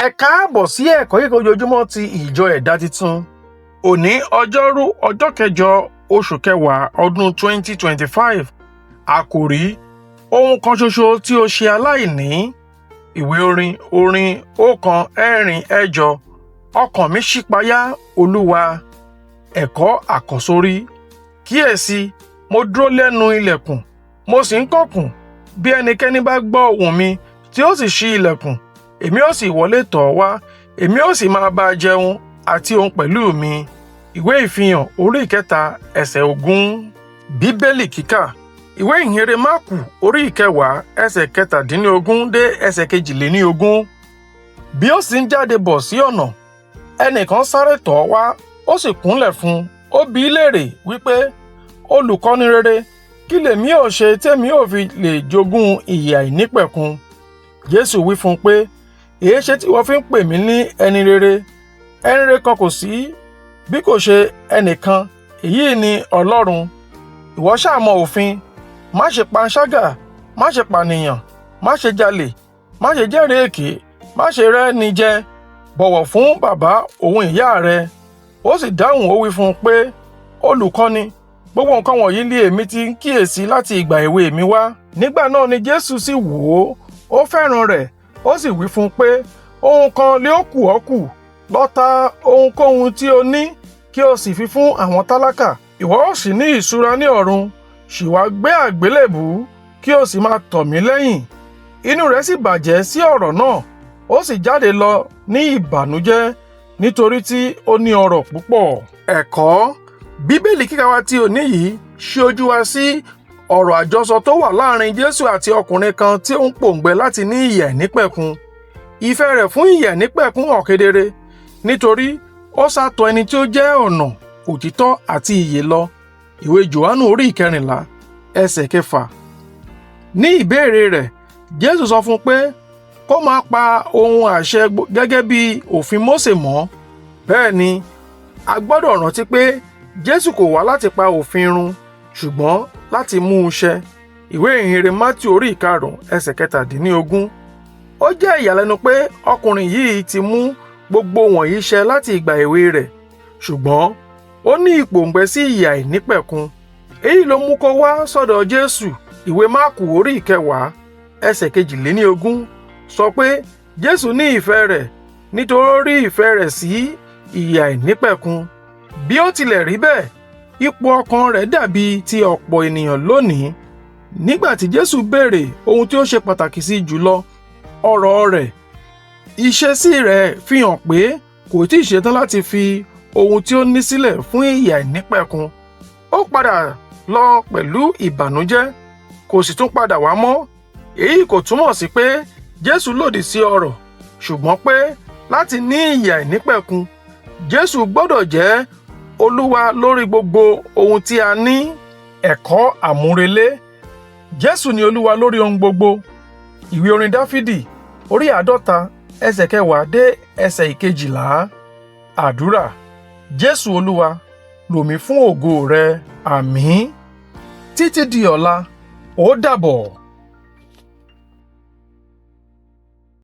Ẹ káàbọ̀ sí ẹ̀kọ́ kíkọ́ ojoojúmọ́ ti ìjọ Ẹ̀dá Titun. Òní ọjọ́rú ọjọ́ kẹjọ oṣù kẹwàá ọdún 2025. Àkòrí: ohun kan ṣoṣo tí ó ṣe aláìní. Ìwé orin orin 148. Ọkàn mi ṣípayá Olúwa. Ẹ̀kọ́ àkọ́sórí. Kíyèsí, mo dúró lẹ́nu ilẹ̀kùn, mo sì ń kànkùn. Bí ẹnikẹ́ni bá gbọ́ ohùn mi tí ó sì ṣí ilẹ̀kùn, èmi ó sì wọlé tọ̀ ọ́ wá, èmi ó sì máa bá a jẹun àti òun pẹ̀lú mi. Ìwé Ìfihàn orí 3 ẹsẹ̀ 20. Bíbélì kíkà. Ìwé Ìhìnrere Máàkù orí 10 ẹsẹ̀ 17 dé ẹsẹ̀ 22. Bí ó sì ń jáde bọ̀ sí ọ̀nà, ẹnìkan sáré tọ̀ ọ́ wá, ó sì kúnlẹ̀ fún un, ó bi í léèrè wípé, Olùkọ́ni rere, kí lèmi ó ṣe tèmi ó fi lè jogún ìyè àìnípẹ̀kun? Jésù wí fún un pé, èéṣe tí ìwọ fi ń pè mí ní ẹni rere? Ẹni rere kan kò sí bí kò ṣe ẹnìkan, èyí ni Ọlọ́run. Ìwọ ṣáà mọ òfin: má ṣe panṣágà, má ṣe pànìyàn, má ṣe jalè, má ṣe jẹ́rìí èké, má ṣe rẹ́ni jẹ, bọ̀wọ̀ fún bàbá òun ìyá rẹ. Ó sì dáhùn ó wí fún un pé, Olùkọ́ni, gbogbo nǹkan wọ̀nyí ni èmi ti ń kíyèsí láti ìgbà èwe mi wá. Nígbà náà ni Jésù sì wò ó, ó fẹ́ràn rẹ̀, ó sì wí fún un pé, ohun kan lé ó kù ọ́ kù, lọ ta ohunkóhun tí o ní kí o sì fi fún àwọn tálákà, ìwọ ó sì ní ìṣúra ní ọ̀run, sì wá gbé àgbélébùú kí o sì máa tọ̀ mí lẹ́yìn. Inú rẹ̀ sì bàjẹ́ sí ọ̀rọ̀ náà, ó sì jáde lọ ní ìbànújẹ́ nítorí tí ó ní ọrọ̀ púpọ̀. Ẹ̀kọ́ Bíbélì kíkà wa tí òní yìí ṣí ojú wa sí ọ̀rọ̀ àjọsọ tó wà láàrin Jésù àti ọkùnrin kan tí ó ń pòǹgbẹ láti ní ìyè àìnípẹ̀kun. Ìfẹ́ rẹ̀ fún ìyè àìnípẹ̀kun hàn kedere nítorí ó sátọ̀ ẹni tí ó jẹ́ ọ̀nà, òtítọ́ àti ìyè lọ. Ìwé Jòhánù orí 14 ẹsẹ̀ 6. Ní ìbéèrè rẹ̀, Jésù sọ fún un pé kó máa pa ohun àṣẹ gẹ́gẹ́ bí òfin Mósè mọ́. Bẹ́ẹ̀ ni, a gbọ́dọ̀ rántí pé Jésù kò wá láti pa òfin run, ṣùgbọ́n láti mú un ṣẹ. Ìwé Ìhìnrere Mátíù orí 5 ẹsẹ̀ 17. Ó jẹ́ ìyàlẹ́nu pé ọkùnrin yìí ti mú gbogbo wọ̀nyí ṣẹ láti ìgbà èwe rẹ̀, ṣùgbọ́n ó ní ìpòǹgbẹ sí ìyè àìnípẹ̀kun. Èyí ló mú kó wá sọ́dọ̀ Jésù. Ìwé Máàkù orí 10 ẹsẹ̀ 22 sọ pé Jésù ní ìfẹ́ rẹ̀ nítorí ó rí ìfẹ́ rẹ̀ sí ìyè àìnípẹ̀kun. Bí ó tilẹ̀ rí bẹ́ẹ̀, ipò ọkàn rẹ̀ dàbí ti ọ̀pọ̀ ènìyàn lónìí. Nígbà tí Jésù béèrè ohun tí ó ṣe pàtàkì sí jùlọ, ọ̀rọ̀ rẹ̀, ìṣesí rẹ̀ fi hàn pé kò tíì ṣetán láti fi ohun tí ó ní sílẹ̀ fún ìyè àìnípẹ̀kun. Ó padà lọ pẹ̀lú ìbànújẹ́, kò sì tún padà wá mọ́. Èyí kò túmọ̀ sí pé Jésù lòdì sí ọrọ̀, ṣùgbọ́n pé láti ní ìyè àìnípẹ̀kun, Jésù gbọ́dọ̀ jẹ́ Olúwa lórí gbogbo ohun tí a ní. Ẹ̀kọ́ àmúrelé. Jésù ni Olúwa lórí ohun gbogbo. Ìwé orin Dáfídì orí 50 ẹsẹ̀ 10 dé ẹsẹ̀ 12. Àdúrà. Jésù Olúwa, lò mí fún ògo rẹ. Àmín. Títí di ọ̀la, ó dàbọ̀.